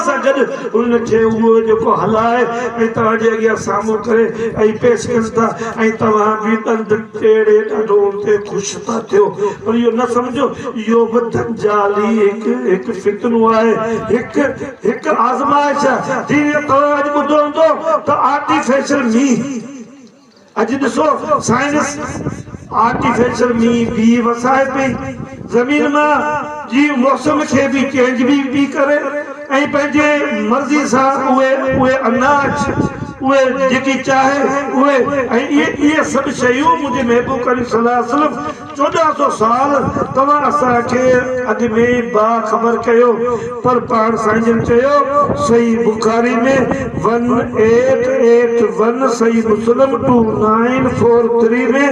سان گڏ انهن کي اهو جيڪو هلائي ۽ توهان جي اڳيان سامهون ڪري ۽ پيش ڪن ٿا ۽ توهان به ڏند ٽيڙي ڏاڍو ان تي خوش ٿا ٿيو پر اهو نه سمجهو اهو به دجالي هڪ هڪ فتنو آهي هڪ هڪ آزمائش آهي جيئن توهان اڄ ٻڌو هوندو ته آرٽيفيشل مينهن اڄ ڏسو سائنس آرٽيفيشل مينهن به وسائي پئي زمين مان جي موسم کي به چينج به پئي ڪري ۽ پنهنجي مرضي سان اهي اهي اناج اهي جيڪي چاهي اهي ۽ اهي اهي سڀ شيون منهنجي محبوب ڪريم صلي الله عليه وسلم 14 سو سال توهان اسان کي اڳ ۾ ئي با خبر ڪيو پر پاڻ سائين جن چيو صحيح بخاري ۾ ون ايٽ ايٽ ون صحيح مسلم ٽو نائين فور ٿري ۾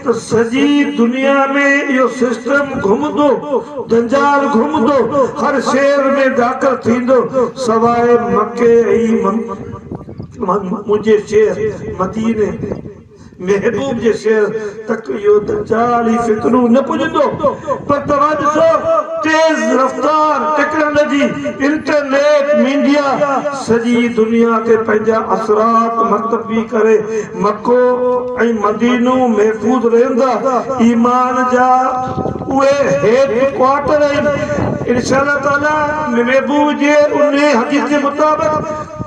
ته سڄي دنيا ۾ اهو سسٽم گهمندو جنجال گهمندو هر شهر ۾ داخل ٿيندو سواء مڪي ۽ منهنجي شهر مديني محبوب جي شعر تڪ اهو دجال هي فتنو نه پڄندو پر توهان ڏسو تيز رفتار ٽيڪنالاجي انٽرنيٽ مينڊيا سڄي دنيا تي پنهنجا اثرات مرتبي ڪري مڪو ۽ مدينو محفوظ رهندا ايمان جا اهي هيڊ ڪوارٽر آهن انشاء الله تعالي محبوب جي انهي حديث جي مطابق.